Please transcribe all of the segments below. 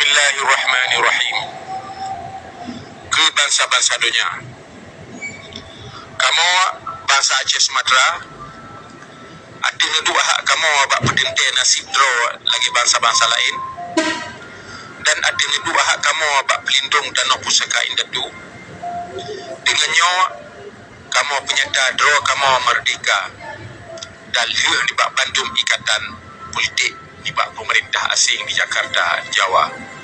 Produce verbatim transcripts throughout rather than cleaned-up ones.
Bismillahirrahmanirrahim. Keu bansa-bansa donya. Kamoe bansa Aceh Sumatra, ateueh neuduek hak kamoe bak peuteuntèe nasib droe lagèe bansa-bansa laén, dan ateueh neuduek hak kamoe bak peulindong tanoh pusaka indatu. Deungon nyoe, kamoe peunyata droe kamoe meurdehka dan lheueh nibak bandum ikatan politik nibak peumeurintah aséng di Jakarta, Jawa.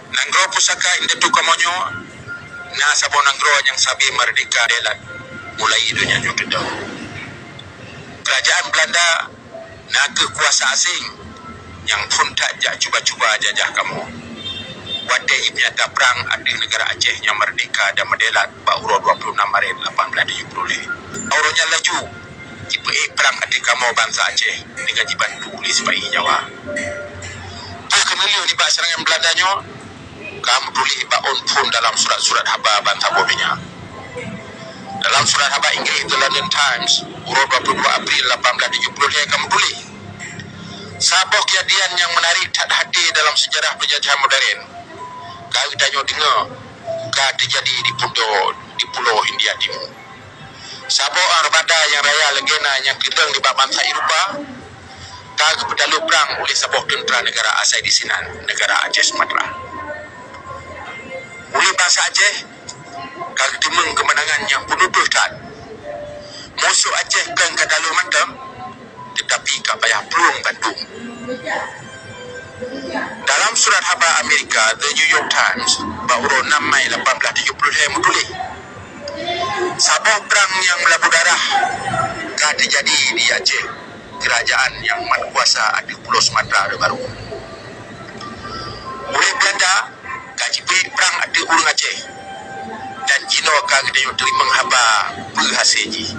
Nanggroe pusaka indatu kamoe nyoe na saboh nanggroe nyang sabe meurdehka delat mulai donya nyoe teudong. Keurajaan Beulanda na kheueh kuasa aséng nyang phon that jak cuba-cuba jajah kamoe. Watèe jipeunyata prang ateueh neugara Aceh nyang meurdehka dan meudelat bak uroe dua puluh enam Maret lapan belas tujuh puluh lhèe, uroe nyan laju jipeuék prang ateueh kamoe bansa Aceh deungon jibantu lé sipa-i Jawa. Bah keuneulheueh nibak seurangan Beulanda nyoe, ka meutuléh bak ôn phon dalam surat-surat haba bansaboh donya. Dalam surat haba Inggréh The London Times, uroe dua puluh dua April lapan belas tujuh puluh lhèe ka meutuléh, saboh keujadian nyang meunarék that até dalam seujarah peunjajahan modern ka geutanyoe deungoe ka teujadi di pulo, di Pulo Hindia Timu. Saboh armada nyang raya lagèe na nyang keudong nibak bansa Eropa ka geupeutaloe prang ulèh saboh teuntra neugara asai di sinan, neugara Aceh Sumatra. Ulèh bansa Aceh ka geuteumeung keumeunangan nyang peunutoh that. Musoh Aceh kon ka taloh mantong, teutapi ka payah plueng bandum. Dalam surat haba Amerika The New York Times bak uroe enam Mei lapan belas tujuh puluh lhèe meutuléh, saboh prang nyang meulabu darah ka teujadi di Aceh, keurajaan nyang mat kuasa ateueh Pulo Sumatra Baru. Ulèh Beulanda ka jipeuék prang ateueh ureueng Aceh, dan jinoe ka geutanyoe teurimong haba peue hasé jih.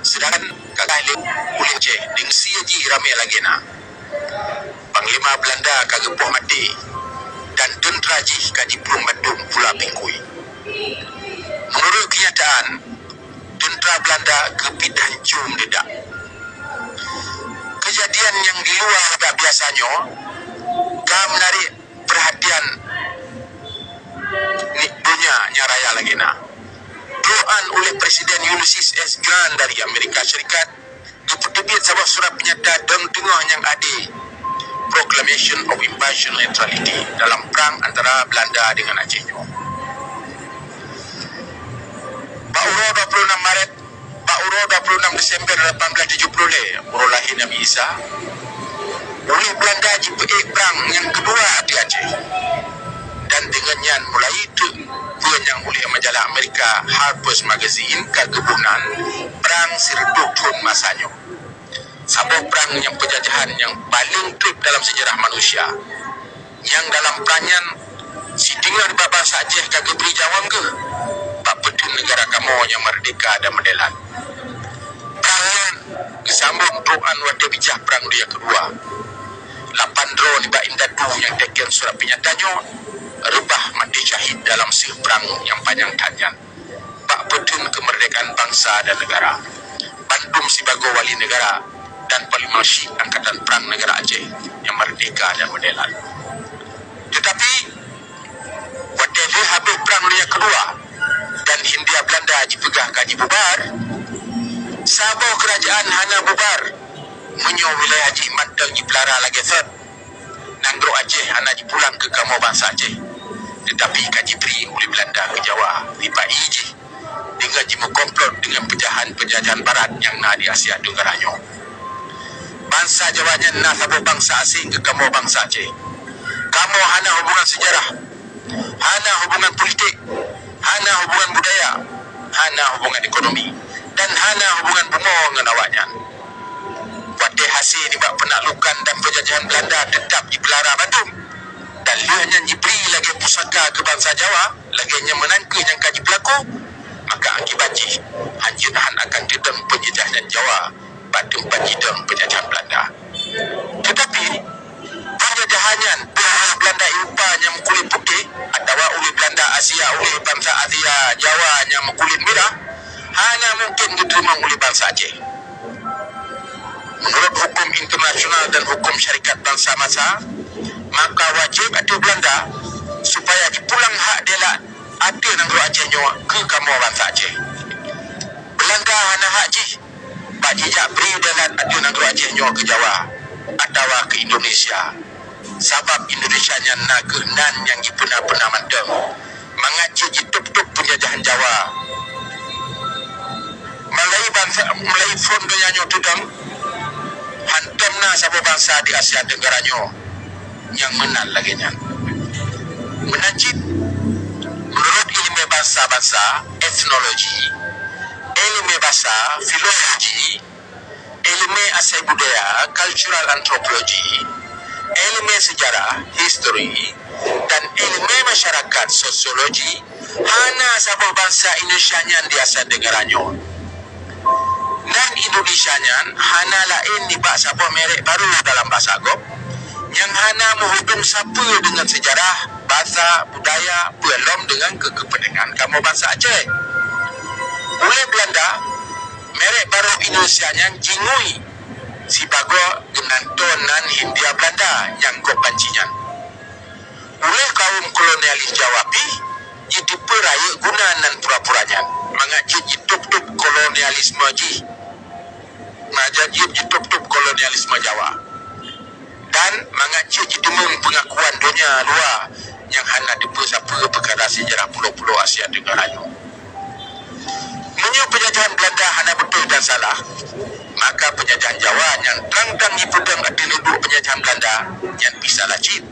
Seudangkan ka gaih lé ulèh Aceh deungon sie jih ramé lagèe na. Panglima Beulanda ka geupoh maté, dan teuntra jih ka jiplueng bandum pula bingkui. Meunurot keunyataan, teuntra Beulanda geupit hanco meudeudak. Keujadian nyang di luwa that biasa nyoe ka meunarék peurhatian donya nyang raya lagèe na. Trok 'an ulèh Presiden Ulysses S Grant dari Amerika Serikat, geupeuteubiet saboh surat peunyata dong teungoh nyang ade, Proclamation of Impartial Neutrality, dalam prang antara Beulanda deungon Aceh nyoe. Bak uroe dua puluh enam Maret, bak uroe dua puluh enam Desember lapan belas tujuh puluh lhèe, uroe lahé Nabi Isa, ulèh Beulanda jipeuék prang nyang keudua ateueh Aceh. Dan deungon nyan mulai treuk peue nyang ulèh majalah Amerika Harper's Magazine ka geuboh nan Prang Sireutôh Thon Masa Nyoe. Saboh prang nyang peujajahan nyang paleng treb dalam seujarah manusia. Nyang dalam prang nyan, siteungoh nibak bansa Aceh ka geubri nyawöng geuh bak peuteun neugara kamoe nyang meurdehka dan meudelat. Prang nyan geusambong trok 'an watèe bijah Prang Dunia Keudua. Lapan droe nibak indatu nyang teuken surat peunyata nyoe reubah maté syahid dalam seueh prang nyang panyang that nyan bak peuteun keumeurdekaan bansa dan neugara. Bandum sibagoe wali neugara dan Panglima Chik Angkatan Prang Neugara Aceh nyang meurdehka dan meudelat. Teutapi, watèe lheueh habéh Prang Dunia Keudua dan Hindia Beulanda jipeugah ka jibubar, saboh keurajeuen hana bubar meunyoe wilayah jih mantong jipeulara lagèe thon. Nanggroe Aceh hana jipulang keu kamoe bansa Aceh, teutapi ka jibri ulèh Beulanda keu Jawa sipa-i jih deungon jimeukomplot deungon peujahan-peujajahan barat nyang na di Asia Tenggara nyoe. Bansa Jawa nyan na saboh bansa aséng keu kamoe bansa Aceh. Kamoe hana hubungan seujarah, hana hubungan politik, hana hubungan budaya, hana hubungan ekonomi, dan hana hubungan bumoe ngon awaknyan. Watèe hasé nibak peunaklukan dan peujajahan Beulanda teutap jipeulara bandum, dan lheueh nyan jibri lagèe pusaka keu bansa Jawa, lagèe nyan meunan kheueh nyang ka jipeulaku, maka akibat jih hanjeuet han akan teudong peunjajah nyan Jawa bak teumpat jidong peujajahan Beulanda. Teutapi, peunjajahan nyan, peue ulèh Beulanda Eropa nyang meukulét putéh, atawa ulèh Beulanda Asia, ulèh bansa Asia Jawa nyang meukulét mirah, hana mungken geuteurimong ulèh bansa Aceh. Meunurot huköm internasional dan huköm syarikat bansa masa, Maka wajéb ateueh Beulanda supaya jipulang hak dèelat ateueh nanggroe Aceh nyoe keu kamoe bansa Aceh. Beulanda hana hak jih bak jijak bri dèelat ateueh nanggroe Aceh nyoe keu Jawa atawa keu Indonesia. Sabab Indonesia nyan na kheueh nan nyang jipeuna-peuna mantong mangat cit jitôb-tôb peunjajahan Jawa. Mulai bansa, mulai phon donya nyoe teudong, hántom na saboh bansa di Asia Tenggara nyoe nyang meunan lagèe nyan. Meunan cit, meunurot ileumèe bansa-bansa, etnologi, ileumèe basa, filologi, ileumèe asai budaya, cultural anthropology, ileumèe seujarah, history, dan ileumèe masyarakat, sosiologi, hana saboh bansa Indonesia nyan di Asia Tenggara nyoe. Nan Indonesia nyan hana laén nibak saboh merek barô dalam basa gob nyang hana meuhubong sapeue deungon seujarah, basa, budaya, peue lom deungon keu-, keupeuntengan kamoe bansa Aceh. Ulèh Beulanda, merek barô Indonesia nyan jingui sibagoe geunantoe nan Hindia Beulanda nyang gob banci nyan. Ulèh kaum kolonialis Jawa pih jiteupeue rayeuk guna nan pura-pura nyan mangat cit jitôb-tôb kolonialisme jih, mangat cit jitôb-tôb kolonialisme Jawa, dan mangat cit jiteumeung peungakuan donya luwa nyang hana teupeue sapeue peukara seujarah pulo-pulo Asia Tenggara nyoe. Meunyoe peunjajahan Beulanda hana beutôi dan salah, maka peunjajahan Jawa nyang trang-trang jipeudong ateueh neuduek peunjajahan Beulanda nyan pih salah cit.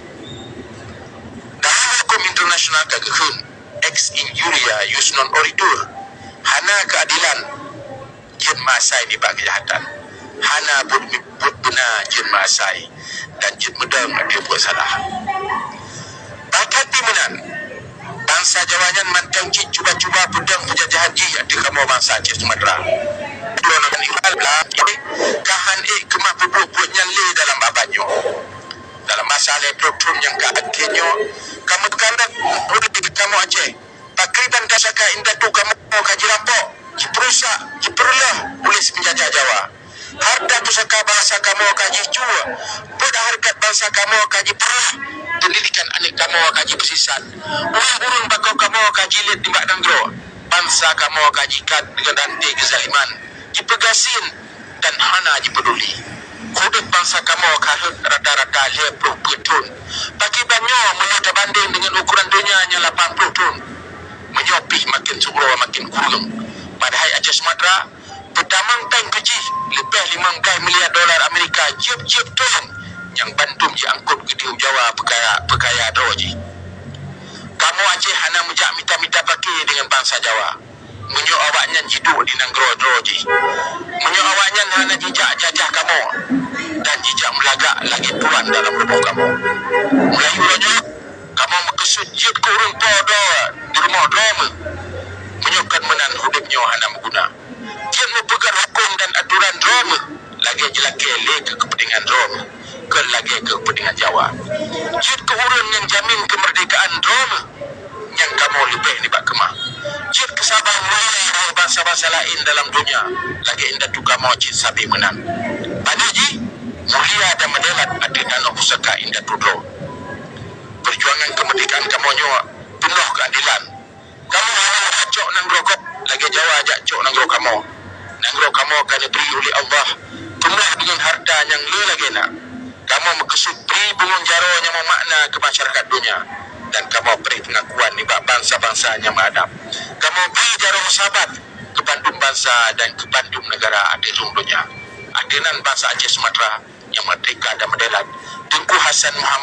Dalam hukôm internasional ka geukheun, ex injuria jus non oritur, hana keuadelan jeuet meuasai nibak keujahatan, hana buet, buet beuna jeuet meuasai, dan jeuet meudong ateueh buet salah. Bahkan di meunan, bansa Jawa nyan mantong cit cuba-cuba peudong peunjajahan jih ateueh kamoe bansa Aceh Sumatra. Dua nanggroe Iqbal blah ka hán ék keumah peubuet buet nyan lé dalam babah nyoe. Dalam masa lhèe ploh thon nyang ka akhé nyoe, kamoe teukalon ureueng di kamoe Aceh, pakriban ka saka indatu kamoe ka jirampok, jipeurusak, jipeureuloh ulèh si peunjajah Jawa. Harta pusaka bansa kamoe ka jicuwa, buet hareukat bansa kamoe ka jipeurah, peundidikan aneuk kamoe ka jipeusisat, ureueng-ureueng bak kamoe ka jilét nibak nanggroe, bansa kamoe ka jiikat deungon ranté keuzaliman, jipeugasien, dan hana jipeuduli. Udép bansa kamoe ka rhot rata-rata lhèe ploh peuet thon. Pakriban nyoe meunyoe tabandeng deungon ukoran donya nyang lapan ploh thon. Meunyoe pih maken siuroe maken kureueng. Padahai Aceh Sumatra peutamong péng keu jih leubeh limong blaih miliar dolar Amerika jiôp-jiôp thon nyang bandum jiangkot keudéh Jawa peukaya, peukaya droe jih. Kamoe Aceh hana meujak mita-mita paké deungon bansa Jawa. Meunyoe awaknyan jiduek di nanggroe droe jih, meunyoe awaknyan hana jijak jajah kamoe dan jijak meulagak lagèe tuan dalam rumoh kamoe. Meulayeue uroe nyoe, kamoe meukeusut jeuet keu ureueng po droe di rumoh droe meuh. Meunyoe kon meunan, udép nyoe hana meuguna. Jeuet meupeugöt hukôm dan atoran droe meuh lagèe jilakèe lé keu keupeuntengan droe meuh, kon lagèe keu keupeuntengan Jawa. Jeuet keu ureueng nyang jamin keumeurdekaan droe meuh nyang kamoe leubeh nibak keumah. Jeuet keu saban mulia bansa-bansa laén dalam donya lagèe indatu kamoe cit sabe meunan. Pané jih mulia dan meudèelat ateueh tanoh pusaka indatu droe. Peujuangan keumeurdekaan kamoe nyoe peunoh keuadelan. Kamoe hana jak cok nanggroe gob lagèe Jawa jak cok nanggroe kamoe. Nanggroe kamoe ka neubri ulèh Allah, peunah deungon hareuta nyang le lagèe na. Kamoe meukeusut bri bungöng jaroe nyang meumakna keu masyarakat donya, dan kamoe preh peungakuan nibak bansa-bansa nyang meuadab. Kamoe bri jaroe meusabat keu bandum bansa dan keu bandum neugara ateueh rhueng donya. Ateueh nan bansa Aceh Sumatra nyang meurdeka dan meudèelat, Teungku Hasan Muhammad